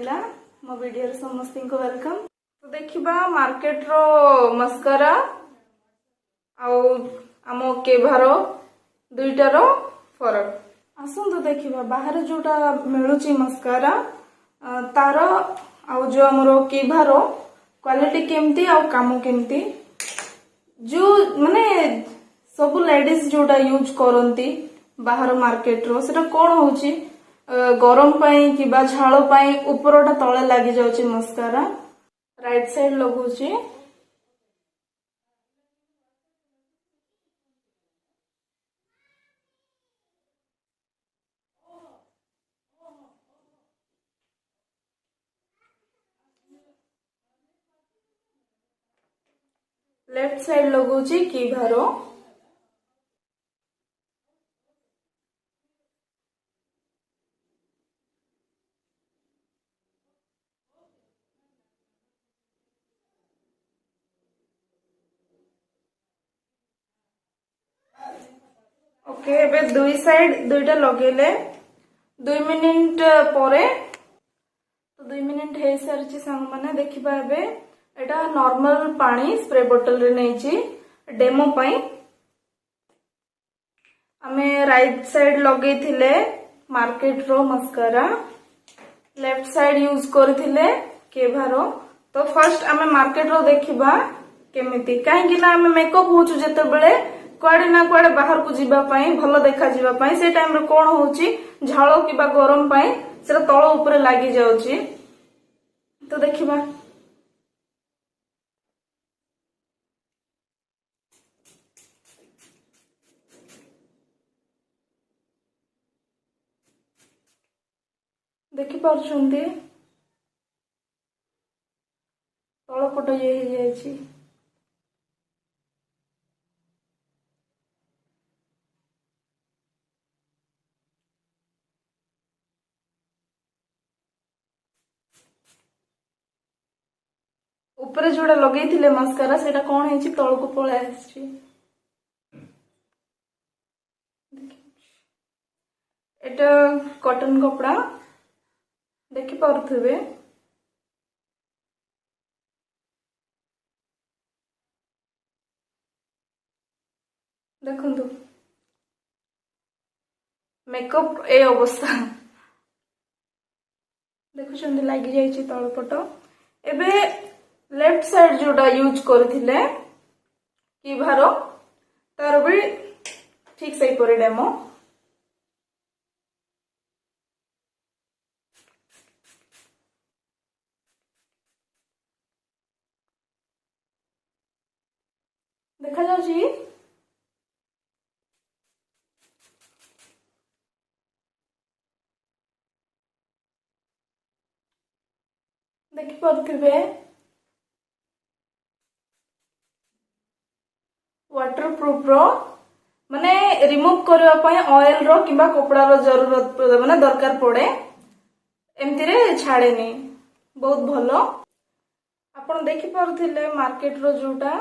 ଲୀଲା। ମୋ ଭିଡ଼ିଓରେ ସମସ୍ତଙ୍କୁ welcome. ତ ଦେଖିବା ମାର୍କେଟର ମସ୍କାରା ଆଉ ଆମ କେଭାର ଦୁଇଟାର ଫରକ। ଆସନ୍ତୁ ଦେଖିବା ବାହାରେ ଯୋଉଟା ମିଳୁଛି ମସ୍କାରା ତାର ଆଉ ଯୋଉ ଆମର କେଭାର କ୍ୱାଲିଟି କେମିତି ଆଉ କାମ କେମିତି। ଯୋଉ ମାନେ ସବୁ ଲେଡିଜ ଯୋଉଟା ୟୁଜ କରନ୍ତି ବାହାର ମାର୍କେଟର, ସେଟା କଣ ହଉଛି, ଗରମ ପାଇଁ କିମ୍ବା ଝାଳ ପାଇଁ ଉପରଟା ତଳେ ଲାଗି ଯାଉଛି ମସ୍କାରା। ରାଇଟ ସାଇଡ ଲଗାଉଛି। ଲେଫ୍ଟ ସାଇଡ ଲଗାଉଛି କିଭାର। ଓକେ, ଏବେ ଦୁଇ ସାଇଡ ଦୁଇଟା ଲଗେଇଲେ 2 ମିନିଟ ପରେ, ତ 2 ମିନିଟ ହେଇସାରିଛି ସାଙ୍ଗମାନେ। ଦେଖିବା ଏବେ ଏଇଟା ନର୍ମାଲ ପାଣି ସ୍ପ୍ରେ ବୋଟଲରେ ନେଇଛି ଡେମୋ ପାଇଁ। ଆମେ ରାଇଟ ସାଇଡ ଲଗେଇଥିଲେ ମାର୍କେଟର ମସ୍କାରା, ଲେଫ୍ଟ ସାଇଡ ୟୁଜ କରିଥିଲେ କେଭାର। ତ ଫାର୍ଷ୍ଟ ଆମେ ମାର୍କେଟର ଦେଖିବା କେମିତି, କାହିଁକି ନା ଆମେ ମେକଅପ୍ ହଉଛୁ ଯେତେବେଳେ କୁଆଡେ ନା କୁଆଡେ ବାହାରକୁ ଯିବା ପାଇଁ, ଭଲ ଦେଖାଯିବା ପାଇଁ, ସେ ଟାଇମରେ କଣ ହଉଛି, ଝାଳ କିମ୍ବା ଗରମ ପାଇଁ ସେଟା ତଳ ଉପରେ ଲାଗି ଯାଉଛି। ତ ଦେଖିବା। ଦେଖିପାରୁଛନ୍ତି, ତଳ ପଟ ଇଏ ହେଇଯାଇଛି। ଉପରେ ଯୋଉଟା ଲଗେଇଥିଲେ ମସ୍କାରା, ସେଇଟା କଣ ହେଇଛି, ତଳକୁ ପଳେଇ ଆସିଛି। ଏଟା କଟନ କପଡା, ଦେଖିପାରୁଥିବେ। ଦେଖନ୍ତୁ, ମେକଅପ୍ ଏ ଅବସ୍ଥା ଦେଖୁଛନ୍ତି, ଲାଗି ଯାଇଛି ତଳପଟ। ଏବେ ଲେଫ୍ଟ ସାଇଡ ଯୋଉଟା ୟୁଜ କରିଥିଲେ କିଭାର, ତାର ବି ଠିକ ସେଇପରି ଡେମୋ। ଦେଖାଯାଉଛି। ଦେଖିପାରୁଥିବେ, ୱାଟର ପ୍ରୁଫ ର ମାନେ ରିମୁଭ କରିବା ପାଇଁ ଅଏଲ ର କିମ୍ବା କପଡାର ଜରୁରତ ମାନେ ଦରକାର ପଡେ, ଏମିତିରେ ଛାଡେନି, ବହୁତ ଭଲ। ଆପଣ ଦେଖିପାରୁଥିଲେ ମାର୍କେଟର ଯୋଉଟା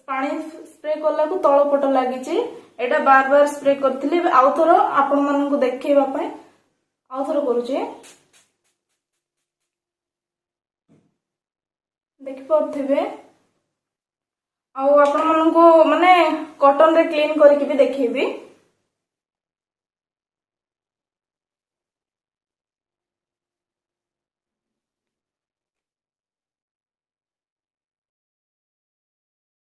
ପାଣି ସ୍ପ୍ରେ କଲାକୁ ତଳ ପଟ ଲାଗିଛି। ଏଇଟା ବାର ବାର ସ୍ପ୍ରେ କରିଥିଲି, ଏବେ ଆଉ ଥର ଆପଣ ମାନଙ୍କୁ ଦେଖେଇବା ପାଇଁ ଆଉ ଥର କରୁଛି। ଦେଖିପାରୁଥିବେ। ଆଉ ଆପଣ ମାନଙ୍କୁ ମାନେ କଟନ ରେ କ୍ଲିନ କରିକି ବି ଦେଖେଇବି।